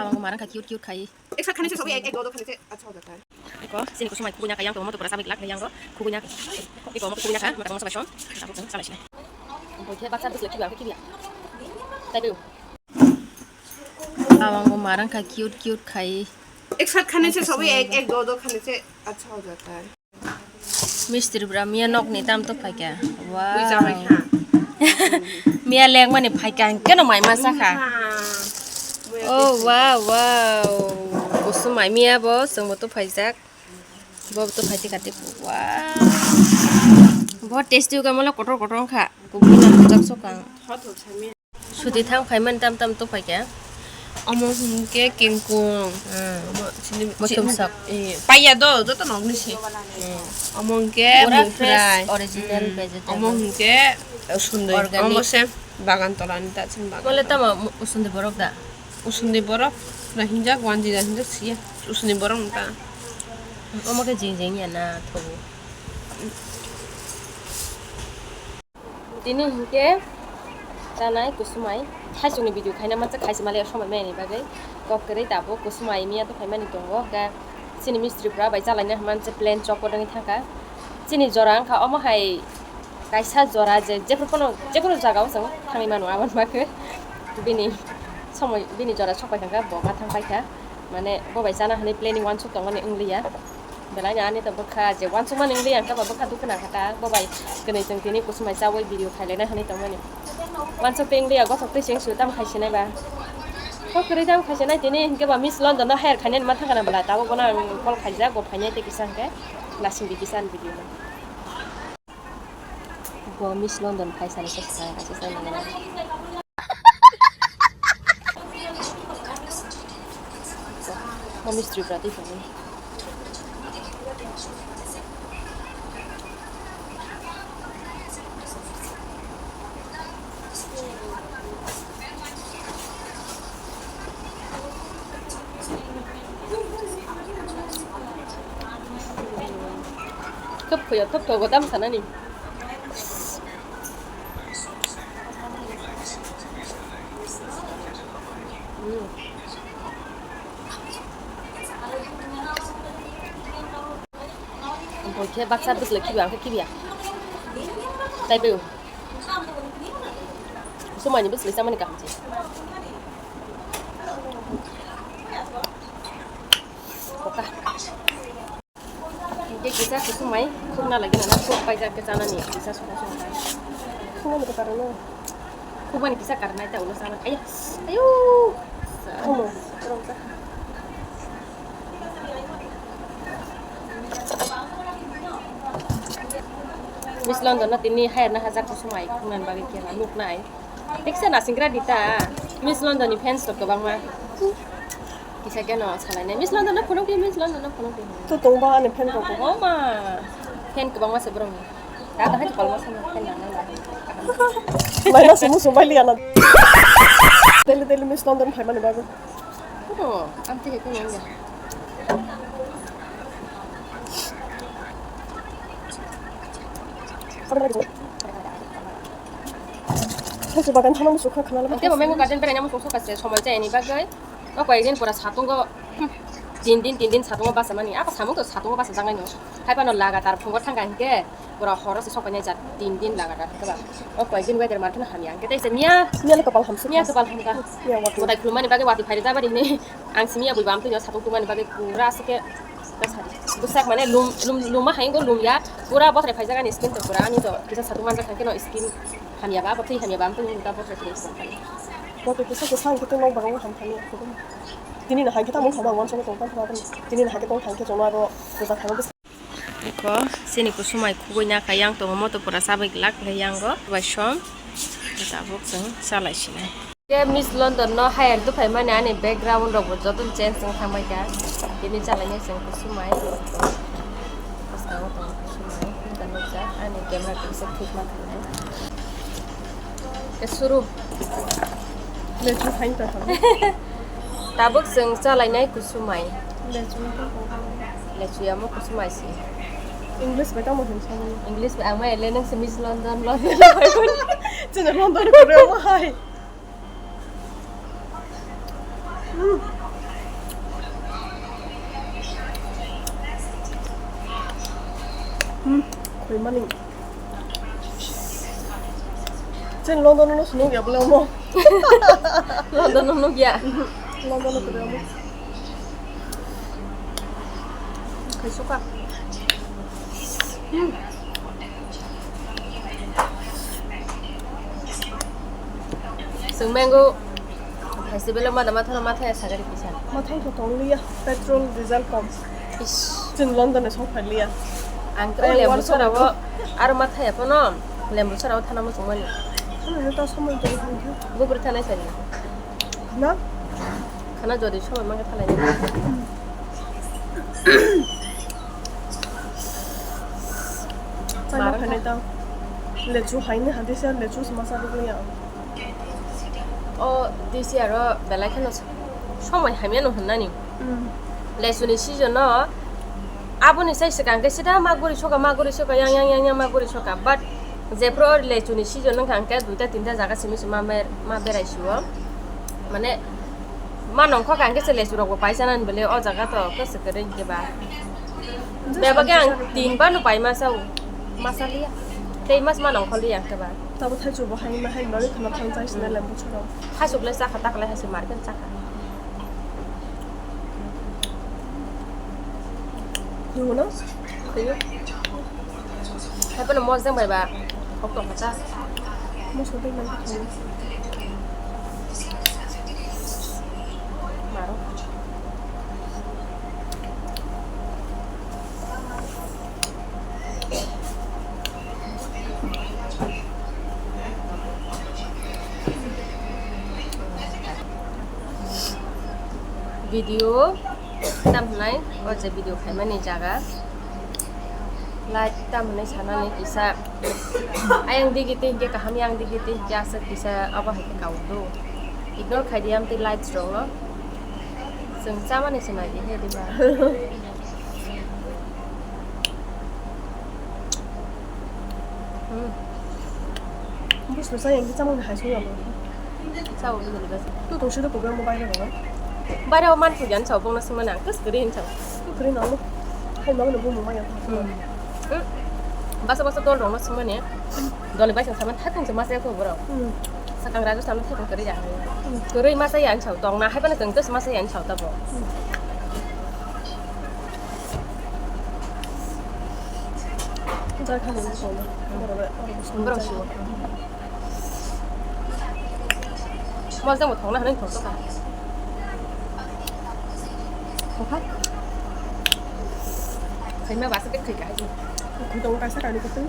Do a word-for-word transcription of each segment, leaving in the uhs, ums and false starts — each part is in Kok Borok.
Ang marang kha cute cute khai. Ek saath khane se sabhi ek, ek do do khane se accha ho jata hai. Iko, sini kusumai khugui na kha yang to, mo to pura sabik lak yang go, khugui na. Iko, mo khugui na kha, mata mo sabai som, tabuk chwng salai sinai. Bo khe baksa bwsle khibi, khibi. Tai bo. Awang bo marang kha cute cute khai. Ek saath khane se sabhi ek, ek do do khane se accha ho jata hai. Mistri bra miya nok ni tam to phaikha. Wow. Miya lengmani phaikha, hwnkhe no mai ma sakha. Oh, wow, wow. Kusumai miya bo, chwng bo to phaijak. Bo to phaiti kati. Wow. Bo tasty ka mala kotor kotor kha. Kubui na jak sokang. Suti thang phaimani tam tam to phaikha. Omo hwnkhe kengkung. Hmm. Omo chini, muthum chini sak. Eh, paiya do, joto nokni se. Hmm. Omo hwnkhe pura mui fresh, fry. Original vegetable. Omo hwnkhe, eh, usundui. Organic. Omo se bagan tolani ta chini bagan. Bole tamo mu-, usundui borok da? Usundui borok na hinjak, wanji da hinjak siya. Usundui borok ta. Omo khe jing jing ya na thogo. Tini hinkhe chanai kusumai. Thaisukni video khaina mancha khaisi maliya somai maya ni bagwi. Kok kwrwi tabuk kusumai miya to phaimani tongo. Khe chini mistri pura bai chalaina hwnmani se plan chok kodongwi thangkha. Chini jora wngkha omo hai kaisa jora je jephru phano jephru jagao chwng thangwi mano aboni bagwi. Bini somoi bini jora sok pai thangkha bo ma thang paikha. Mane bo bai chana hwnwi planning wansuk tongmani wngliya. Belai no ani to bwkha je wansukmani wngwi ang khe ba bwkha dukhu nangkha ta, bo bai kwnwi chwng tini kusumai chaui video khailaina hwnwi tongmani. Wansuk twi wngwi ya gothok twi chwng su tamo khaisinai ba. Kok kwrwi tamo khaisinai tini hinkhe ba Miss London no hire khainani ma thangkha na bwla, tabuk bono ang call khaijak, bo phainai tei kisa hinkhe nasing di kisa ani video no. Bo Miss London phaisani khe swkang kaisa chai nangya. Bo Miss Tripura twi phano. Thop khoyo, thop thogo tam sanani. Mm. Bo khe baksa bwsle khibi, ang khe khibiya. Tai bo. Somai ni bwsle chamani kaham se. Koka. Hingke kisa kusumai khukna lagi nana khuk paijak khe chanani kisa songkha songkha. Khuknani khe karon no? Khukmani kisa karon nai ta ulo sana. Ayo, ayo. Omo, rongsa. Miss London no tini hire na hajak kusumai khuknani bagwi khe nuknai. Teksa nasingra dita. Miss London ni fans rok kwbangma. Kisa keno salainai. Miss London no phunukdi, Miss London no phunukdi. To tongba ani fan rok. Oh ma. Fan kwbangma se borokni. Ta ta hai palma se fan nang nang. Mai ma sumu sumbai liya na. Daily daily Miss London phaimani bagwi. Oh, am tike ko nang. Thachi bagan thangma muchung kha khna. Hwnkhe bo mango garden beraina muchung sokha se somoi chayani bagwi. O koi din pura satungo, hmm, tin din, tin din satungo basa mani. Abo samung to satungo basa jangai no. Hai pano lagatar phungo thangka hinkhe pura horo se sokoi nai jat tin din lagatar hinkhe ba. O koi din weather mar kheno hamya hinkhe tei se miya, miya le kopal hamsuk. Miya kopal hamka. Miya wati. Kotai khulumani bagwi wati phairi jabari hini. Ang simi ya bui bam twi no satung tungmani bagwi pura aswk khe bwsak mane lum, lum, luma hai wngkha lumya pura bothrai phaijak ani skin to pura ani to kisa satung manjak hai kheno skin hamya ba abo twi hamya ba ang twi wngkha bothrai phaijak. Bothrai kisa kisa ang khe tongma bagwi ham thani tini no hai khe tamo thangma wansukgwi tong tong tini no hai khe tong thang khe chwngno aro bwsak thangwi. Iko chini kusumai khugui na kha yang tongo moto pura chabai glak khe yang go bai som tabuk chwng chalai sinai. Khe Miss London no hire duphaimani ani background rok bo joto change wng thangbai kha. Tini chalai nai chwng kusumai bwskango tongo kusumai nukjak ani camera kisa thik ma khanai. Khe suru. Lechu hai ta kha. Tabuk chwng chalainai kusumai. Lechu. Lechu yamo kusumai si. English bai tamo hin samani. English bai ama ele nang si Miss London, London. Chini London kore mo hai. Hmm. Mani. Chini London no sunung ya bole omo. London no nukya. London no kore omo. Kaisuka. Hmm. Sung mango. Festival o mada mathano mathaya sagari kisa. Mathang to tong liya. Petrol, diesel pump. Ish. Chini London ni song phai liya. Ang khe o lembu sora o aro mathaya pono lembu sora o thana muchung mani. Ano ta samung tong thang khe. Bubur thanai sari. Na? Khana jodi somoi mangkha thalai ni. Chai ma khainai ta. Lechu haini hadi se lechu se masa dukli ya. O this year o belai kheno somoi hamya no hwnna ni. Hmm. Lechu ni season no aboni sai swkang khe sida ma guri soka, ma guri soka, yang, yang, yang, yang ma guri soka. But jephru o lechu ni season wngkha hwnkhe duita tinta jaga simi se ma mer-, ma berai sio. Mane ma nongkhor kha hwnkhe se lechu rok bo paisa nani bole o jaga to kwswk kwrwi hwnkhe ba. Bebak khe ang tin bar no pai ma sao. Ma sa liya. Tei mas ma nongkhor liya hwnkhe ba. Tabo thaichuk bo hai ma hai nori khna thang chai sina lembu chwrok. Thaichuk le chakha tak le hai se market chakha. Nungo no? Khayo. Hai phano mojang bai ba. Hok tong kha ta. Moso tei nang khayo. Maro. Video tam hwnai, o je video khaimani jaga. Light tam hwnwi sanani kisa. Ayang digi tei hwnkhe kaham, yang digi tei hwnkhe aswk kisa, abo hai khe kaui do. Ignore khai di, amtwi lights rok no. Chwng chamani se nai di he diba. Hmm. Busu sa yang chamani hai sung abo. Sao bini bas. Tu tong sida program mo baire ro. Baire o man puja ni sao bongna sima nang kas kri hin sao. Tu kri nang. Hai mang no bu mo maya. Hmm. Hmm. Basa basa dol rong no sima ne. Dol bai sang saman thakung se masa ko bro. Hmm. Sakang rajo saman thakung kri ya. Hmm. Kri masa ya ni sao tong na hai bana kang kas masa ya ni sao ta bo. Hmm. Jai kha ni sao. Bro bro. Bro siwa. Mol tamo thongna hwnwi thong tokha. Thongkha? Khaima basa khe khaika aji. Khwi tongo kaisa kainwi kwtwi.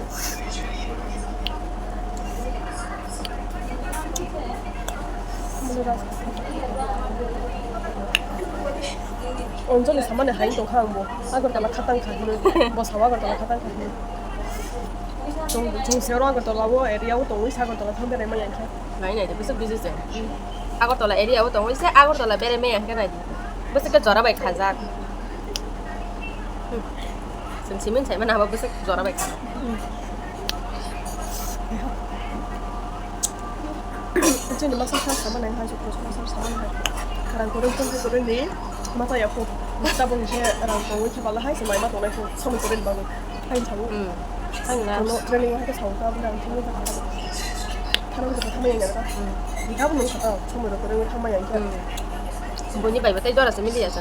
Anjali samani hai tongkha ang bo. Agartala khatang kha hinwi. Bo sao Agartala khatang kha hinwi. Chwng, chwng se oro Agartala o area o tongwi se Agartala thang berai manya khe. Nai nai de, bwswk busy se. Agartala area o tongwi se Agartala berai manya khe nai di. Bwswk khe jora bai khajak. Hmm. Chwng simi sai mano abo bwswk jora bai khajak. Chini masa sa sama nai hai, chukro sama sa sama nai hai. Rang kwrwi, kwrwi, kwrwi ni mata ya ko. Tabuk ni se rang kwrwi khe bala hai, se mai ma tongnai ko. Sama kwrwi ni bagwi. Hai sabu. Hmm. Hai na. Kono training hai ke sabu ka, rang kwrwi ka. Tharang ko thamai ya ka. Hmm. Ni ka bu nung sa ta, sama kwrwi thamai ya ka. Hmm. Boni bai batai jora se mili ya sa.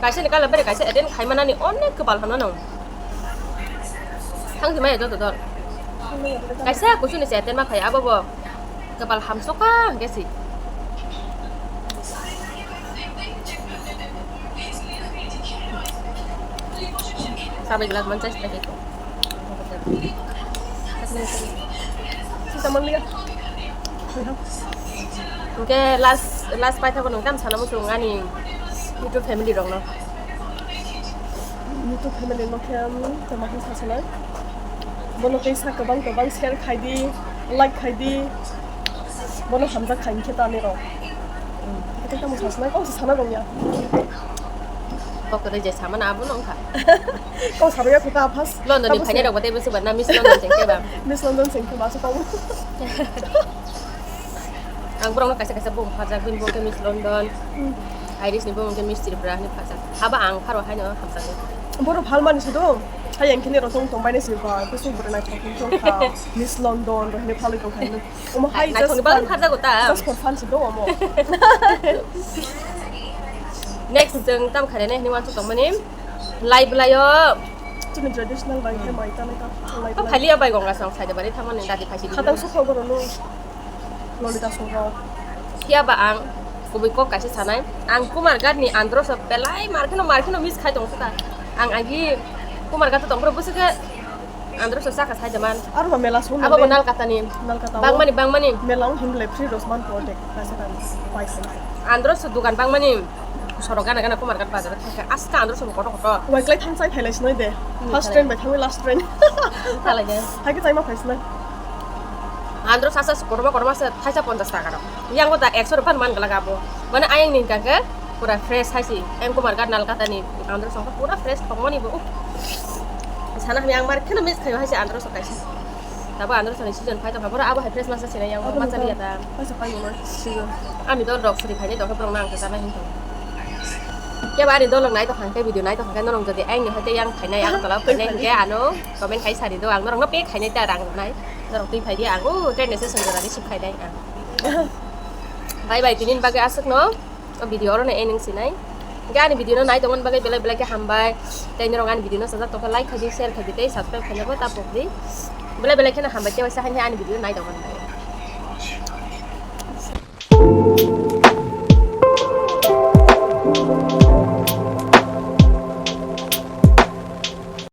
Kaisa ni kala bere kaisa attend khai manani onek kwbal hano nang. Thang di maya joto dol. Kaisa kuchuni se attend ma khai abo bo. Kwbal hamsokha hwnkhe si. Sabai glass man chai sita khe. Sita man liya. Hwnkhe last, last paithago nwng tam sana muchung ani YouTube family rokno. YouTube family no khe, um, tamo khe sasanai. Bono teisa kwbang kwbang share khai di, like khai di. Bono hamjak khai khe ta ani rok. Hmm. Khe tamo sasanai, kok se sana rwngya. Kok kwrwi je sama na abo no wngkha. Kok sabai ya kho ta first. London ni phainai rok bo tei bwswk ba na Miss London chengkhe ba. Miss London chengkhe ba so kok. Ang borokno kaisa kaisa bung pharjak, bini bung khe Miss London. Hmm. Iris ni bumung khe Miss Tripura hinwi phalsa. Haba ang pharo haino hamjakgo. Boro phalmani se do. Hayang khe ni rotong tong bainai se ba. Kusuk bwrwi naithok tong kha. Miss London rok hinwi phalwi tong kha hinwi. Omo hai just naithokni bagwi phaljago ta. Just for fun se do omo. Next chwng tam khainai hinwi uansuk tongmani. Lai bwlaio. Chini traditional bai khe mai tanai ta. Lai bwlai. Phailiya bai gonga song saida bari thangmani dadi phaisi. Khatang sukha borok no. Lolita Songrok. Phiya ba ang kubui kok kaisa sanai. Ang Kumarghat ni Androso belai markheno markheno miss khai tong kha. Ang agi Kumarghat tong phuru bwswk khe Androso chakha sai jaman. Aro ba mela song. Abo bo Nalkata ni. Nalkata o. Bangmani bangmani. Mela wng himle free rosman ko de. Kaisa kan paisa. Androso dukan bangmani. Sorok gana gana Kumarghat bazar thangkha. Aska Androso kotor kotor. Waiklai thang chai phailai sinoi de. Hmm, first train bai thangwi last train. Thalai de. Haikhe chaima phaisinai. Andro sasa korma korma se thaisa ponchas taka rok. Yang da ekso rupiah man gala gabo. Mane ayang ning kake pura fresh haisi. Yang Kumarghat Nalkata ni Andro songkha pura fresh thongmani bo. Sana hami ang mar kheno miss khayo haisi Andro sokaisi. Tabo Andro sani season phai tongkha boro abo hai fresh masa sina yang masa liya ta. Paisa pai mo season. Ami dol rok suri khaini tongkha borok nang ta sana hin tong. Keba ani dolok nai tongkha khe video nai tongkha khe norong jodi ayang ni hoite yang khainai yang tola khainai hingke ano comment khai sari do ang norok no pay khainai ta rang nai. Norok twi phai di ang o train station jora receive khai dai ang. Bye bye tinin bagwi aswk no. O video oro no ending sinai. Hingke ani video no nai tongmani bagwi belai belai khe hambai. Tei norok ani video no sajak tongkha like khai di, share khai di tei subscribe khai di ta pok di. Belai belai kheno hambai tei waisa haini ani video nai tongmani bagwi.